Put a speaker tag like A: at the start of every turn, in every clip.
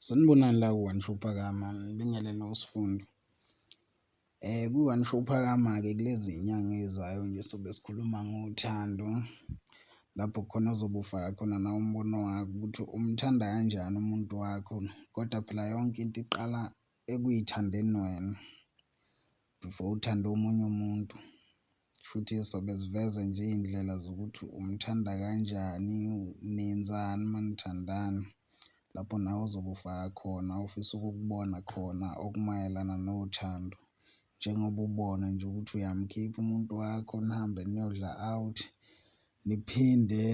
A: Sanibonani la ku-One Show Phakama, ngibingelele uSifundo. Ku-One Show Phakama-ke kulezi iy'nyanga ey'zayo nje sobe sikhuluma ngothando, lapho khona ozobe ufaka khona nawe umbono wakho ukuthi umthanda kanjani umuntu wakho, kodwa phela yonke into iqala ekuy'thandeni wena before uthande omunye umuntu. Kushuthi sobe siveza nje iy'ndlela zokuthi umthanda kanjani, nenzani uma nithandana, lapho nawe ozobe ufaka khona ofisa ukukubona khona okumayelana nothando. Njengoba ubona nje ukuthi uyamkhipha umuntu wakho nihambe niyodla out, niphinde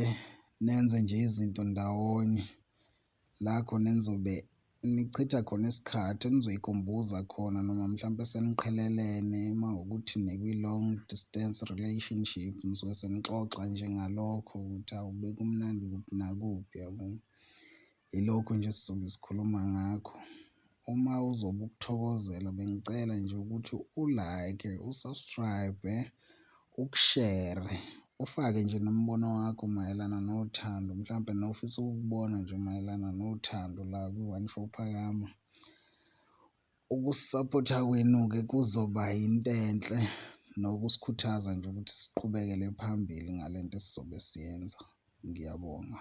A: nenze nje izinto ndawonye la khona enizobe nichitha khona isikhathi enizoyikhumbuza khona noma mhlampe seniqhelelene uma kuwukuthi nikwi-long distance relationship, nisuke senixoxa nje ngalokho ukuthi hawu bekumnandi kuphi nakuphi, yabo. Ilokho nje esizobe sikhuluma ngakho. Uma uzobe ukuthokozela bengicela nje ukuthi u-like, u-subscribe-e, ukushere, ufake nje nombono wakho mayelana nothando mhlampe nofisa ukukubona nje mayelana nothando la kwi-One Show Phakama. Ukusisaphotha kwenu-ke kuzoba yinto enhle nokusikhuthaza nje ukuthi siqhubekele phambili ngale nto esizobe siyenza. Ngiyabonga.